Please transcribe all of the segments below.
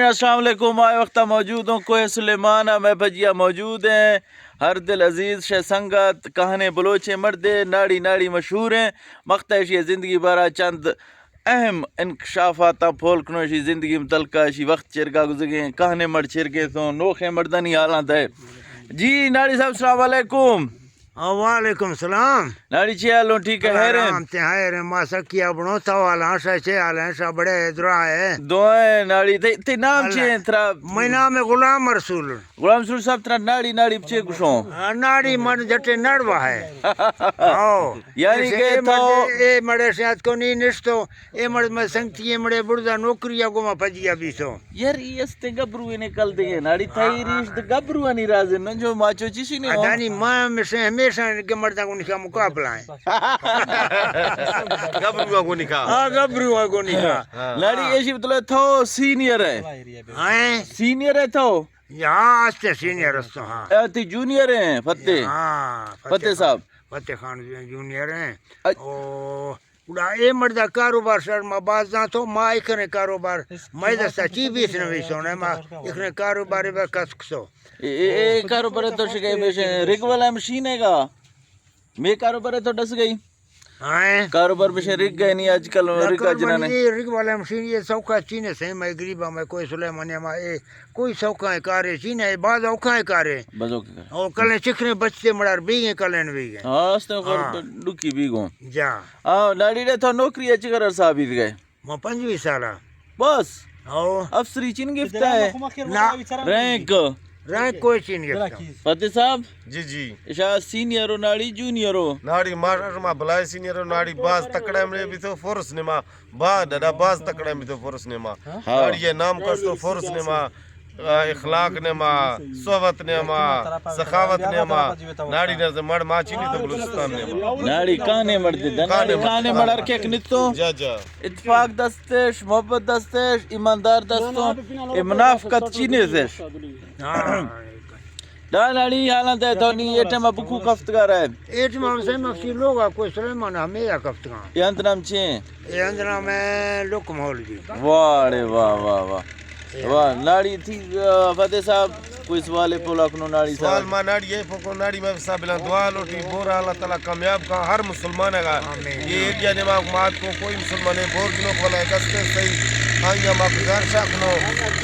السلام علیکم، آئے وقتا موجود ہوں کوہ سلیمان ءَ، مئے پجیا موجود ہیں ہر دل عزیز شے سنگت، کہنے بلوچیں مردے، ناڑی ناڑی مشہور ہیں، مختا ایشی زندگی بارا چند اہم انکشافاتاں پول کنوں، ایشی زندگی متعلقہ، ایشی وقت چرگا گزگیں، کہنے مرد چرگے سوں، نوخیں مردانی حالاں دے۔ جی ناڑی صاحب، السلام علیکم۔ آ، وعلیکم السلام۔ ناڑی چی حال ہوں؟ ٹھیک ہے، خیر ہیں؟ سلام تے خیر ہیں، ما سکیا بنو سوال ہاں، شا چے حال ہیں، شا بڑے درا ہے۔ دعائیں ناڑی، تے، تے نام چی ہیں ترا؟ مئے نام ہے غلام رسول۔ غلام رسول صاحب، ترا ناڑی، ناڑی چے گشوں؟ آ، ناڑی من جٹے نڑوا ہے۔ او۔ یعنی ایسے کہ اے تو مڑے، اے مڑے سے ات کو نہیں نشتو، اے مڑے میں سنگتی، اے مڑے بڑدا نوکری گوما پجیا بیسو۔ یار، ای است گبرو نے کل دے ناڑی، تئی ریش دے گبرو نی راز نہ جو ماچو چیسی نے ہو۔ ادانی ما ہمیشہ، ہمیشہ کے مردہ کو نکاح مقابلہ ہے۔ گبرو کو نکاح۔ ہاں، گبرو کو نکاح۔ ہاں۔ ناڑی ایشی بتلے تو سینئر ہے۔ ہاں۔ سینئر ہے تو؟ یہاں آستے سینئر است ہاں۔ اے، تی جونیئر ہیں، فتح؟ ہاں، فتح فتح خان۔ صاحب۔ فتح خان جونیئر ہیں۔ اچ- او، گڑا اے مردہ کاروبار سر ما باز زانتو، ما اکھریں کاروبار، مئے دستا چی بیت نویسون، ما اکھریں کاروبار بہ کس کسو۔ اے، اے، اے کاروبار تو شکے بیشے رگ والا مشین ہے گا؟ مے کاروبار تو ڈس گئی؟ ہاں۔ کاروبار بیشے رگ گئے نہیں آج کل، رگ کا جنانے۔ اے رگ والا مشین اے سوکھا چینے سے، مئے غریبا مئے کوہ سلیمانے ما اے کوئی سوکھا کارے چینے، اے باز اوکھا کارے۔ باز اوکھا کارے۔ او کلیں چکھریں بچتے مڑار بیگیں کلیں بیگیں۔ ہاں، استغفر ہاں۔ ڈکی بیگوں۔ جا۔ آ، ناڑی ڈے تو نوکری اچ کر عرصہ بیت گئے؟ ما پنجوی سالا۔ بس؟ او۔ افسری چین گفتا ہے؟ نا۔ رینک؟ رینک کوئی چین گفتا۔ فتح صاحب؟ جی، جی۔ اشا سینئر ہو، ناڑی جونیئر ہو؟ ناڑی ماسٹر ما بلائے سینئر ہو، ناڑی باز تکڑا مڑے بیتو فورس نے ما۔ با ڈاڈا باز تکڑا بیتو فورس نے ما۔ ہاں۔ ناڑی نام کستو فورس نے ما۔ اخلاق نیما، صحبت نیما، سخاوت نیما، ناڑی نہ مڑ ماچی نہیں تو بلوچستان نیما۔ ناڑی کانے مڑ دے، ناڑی کانے مڑ ہر کیک نتو۔ جا، جا۔ اتفاق دستش، محبت دستش، ایماندار دستو، اے منافقت چی نیزش۔ ہاں۔ دا ناڑی حالان تے تو نی اے ٹائم بکو کفتگار ہے۔ اے ٹائم ہم سے مفتی لوگ آ کوئی سلیمان ہمیں یا کفتگار۔ اے انت نام چے؟ اے انت نام ہے لک مولوی۔ واہ رے واہ، واہ، واہ۔ واہ، ناڑی تھی، آ، فتح صاحب، کوئی سوال ہے پولا کنو ناڑی صاحب؟ سوال ما ناڑی ہے پوکو ناڑی میں صاحب بلان دعا لوٹی، بورا اللہ تعالیٰ کامیاب کا ہر مسلمان ہے گا۔ آمین۔ یہ ایریا نے ما مات کو کوئی مسلمان ہے بور کنو والا ہے دستے صحیح۔ آئیا ما گزارشا کنو،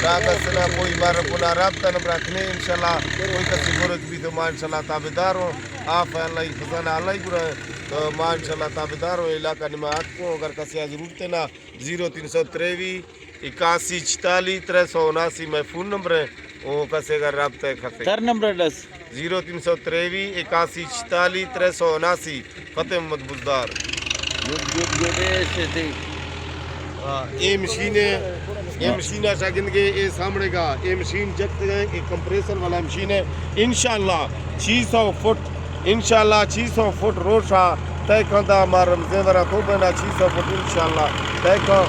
دا کسنا کوئی مار پونا رابطہ نمبر رکھنے انشاءاللہ۔ کوئی کسی گرج بھی تو ما انشاءاللہ تابعدار ہوں۔ آپ اللہ ہی خزانہ اللہ ہی گرا ہے۔ تو ما انشاءاللہ تابعدار ہوں۔ علاقہ نے ما آت کو اگر کسی ضرورت ہے نا، زیرو تین سو تریوی، اکاسی چتالی، ترے سو اناسی مئے فون نمبر ہے، او کسے اگر رابطہ کھتے۔ تر نمبر ڈس۔ زیرو تین سو تریوی، اکاسی چتالی، ترے سو اناسی، فتح محمد بزدار۔ گڈ، گڈ، گڈ، ایسے تھی۔ ہاں، اے مشین ہے، اے مشین آشا گندگے، اے سامنے کا، اے مشین جت گئے، اے کمپریسر والا مشین ہے۔ انشاءاللہ، چھی سو فٹ انشاءاللہ چھی سو فٹ روشا تیکاں دا مار رمزیں ورا تو بنا چھی سو فٹ انشاءاللہ تیکاں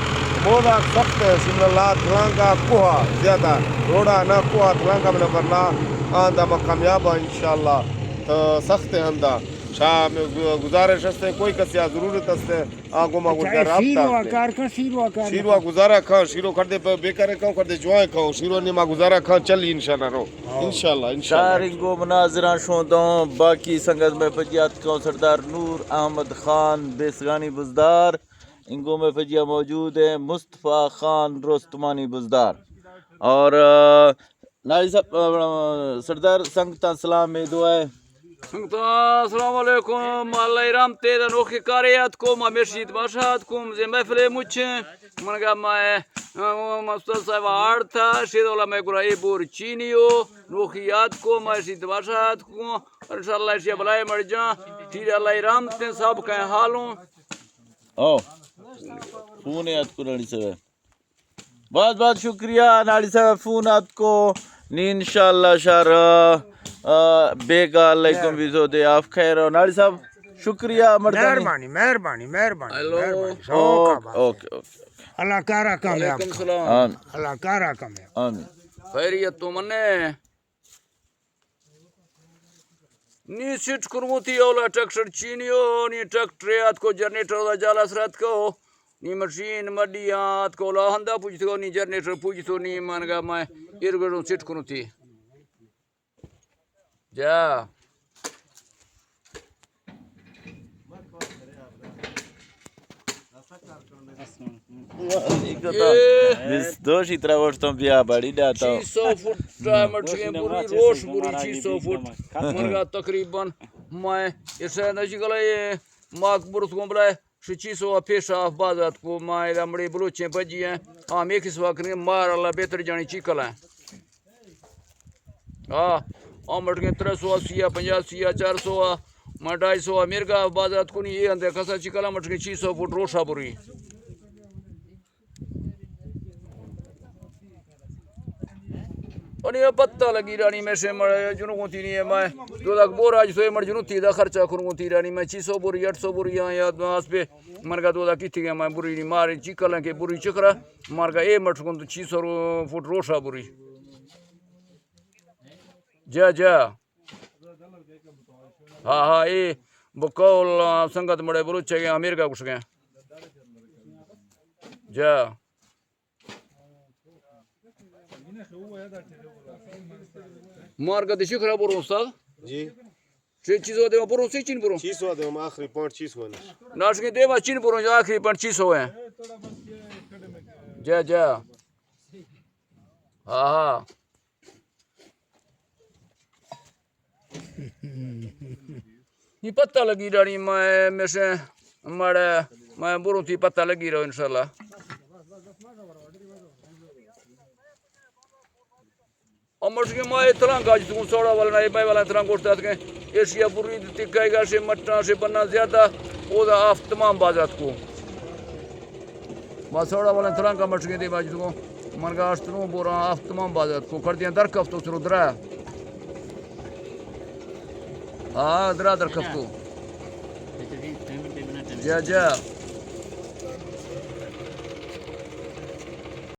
مودا سخت ہے سن اللہ تلانگا کوہ زیادہ روڈا نہ کوہ تلانگا بنا ورنا آن دا ما کامیاب ہاں انشاءاللہ۔ تو سخت ہے ہندا شاہ میں گزارش ہستے کوئی کسی آ ضرورت ہستے آ گو ما اچھا، گزار اے رابطہ شیروا ہستے۔ کار کن، شیروا کار شیروا کن۔ گزارا کھاں، شیرو کھڑ دے پہ بے کرے کھاں، کھڑ دے جوائیں کھاں، شیرو نے ما گزارا کھاں، چل انشاءاللہ رو۔ ہاں۔ انشاءاللہ، انشاءاللہ۔ شارنگو مناظراں شوندوں، باقی سنگت میں پجیات کھاں، سردار نور احمد خان بیسگانی بزدار، انگو میں پجیا موجود ہیں مصطفی خان روستمانی بزدار۔ اور، آ، ناڑی صاحب، آ، سردار سنگتاں سلام اے دعا ہے۔ سنگتاں، السلام علیکم۔ اللہ رحمتے دا نوخی کارے آتکو، ما مرشی تماشا آتکو، زی محفل مچیں۔ من گا ما، ما استاد صاحب آڑتا، شیر والا میں گرا اے بور چینیو، نوخی آتکو، ما مرشی تماشا آتکو۔ انشاءاللہ شی بلائے مر جاں، ٹھیک اللہ رحمتے سب کہیں حالوں۔ او، فون آتکو ناڑی صاحب۔ بہت بہت شکریہ ناڑی صاحب، فون آتکو نی انشاءاللہ شار، آ، بیگا علیکم ویزو دے آف خیر ہو۔ ناڑی صاحب، شکریہ مردانی۔ مہربانی، مہربانی، مہربانی، ہیلو۔ مہربانی۔ اوکے، اوکے، اوکے۔ اللہ کارا کامیاب۔ وعلیکم السلام۔ آمین۔ اللہ کارا کامیاب۔ آمین۔ خیریت تو منے؟ نی سیٹ کرموتی اولا ٹریکٹر چینیو، نی ٹریکٹر آتکو جنریٹر دا جالا سر آتکو، نی مشین مڈی آت کولا ہندا پوچھتو، نی جنریٹر پوچھتو، نی منگا میں ایرگڑوں سیٹ کنوں تی۔ جا۔ اے۔ بس دوشی ترا وشتم بیا بڑی ڈاتا۔ چھی سو فٹ مٹکیں بری روش بری، چھی سو فٹ۔ منگا تقریباً میں اسے نشی کلا یہ ماک برس گوں بلائے۔ شی چھی سو ءَ پیش آف باز اتکو، ما ادا مڑے بلوچیں پجی ہیں، آ میکس وا کنگے، مار اللہ بہتر جانی چی کلا ہیں۔ آ، آ مٹکیں ترے سو ءَ، سی ءَ، پنجاہ، سی ءَ، چار سو ءَ، ما ڈھائی سو ءَ میرگا آف باز اتکو نی، اے اندے کسا چی کلا مٹکیں چھی سو فٹ روشا بری۔ انی پتہ لگی رانی میں سے مڑ جنو گوں تیری ہے، میں دو لاکھ بور آج سوئے مڑ جنو تی دا خرچہ کر گوں تیرانی، میں چھی سو بوری، اٹھ سو بوری یا، یا اس پہ من کا دو لاکھ کی تھی میں بوری نہیں مارے چی کلن کے بوری چکرا مار کا اے مٹ کن تو چھی سو رو-، فٹ روشا بوری۔ جا، جا۔ ہاں، ہاں، اے بقول سنگت مڑے بلوچ ہے، امیر کا کچھ گئے۔ جا۔ مارکا دشی خراب برو استاد۔ جی۔ چه چیز و دیما برو، چه چین برو؟ چیز و دیما آخری پوائنٹ چیز و نه۔ ناشکے دیما چین برو، آخری پوائنٹ چیز و ہے۔ جا، جا۔ ہاں، ہاں۔ نی پتہ لگی رانی، میں میشے مڑے، میں بروں تی پتہ لگی رہو انشاءاللہ۔ امر کے ما تلانگ آج تکوں سوڑا والا نہ، میں والا تلانگ گوشت اتکے۔ ایشیا بری تی کہے گا شے مٹا شے بنا زیادہ، او دا آف تمام بازات کو۔ ما سوڑا والا تلانگ کا مٹکے دے باج تکوں۔ من گا اشتروں بورا آف تمام بازات کو کر دیا در کفتو سرو درا۔ ہاں، درا در کفتو۔ جا، جا۔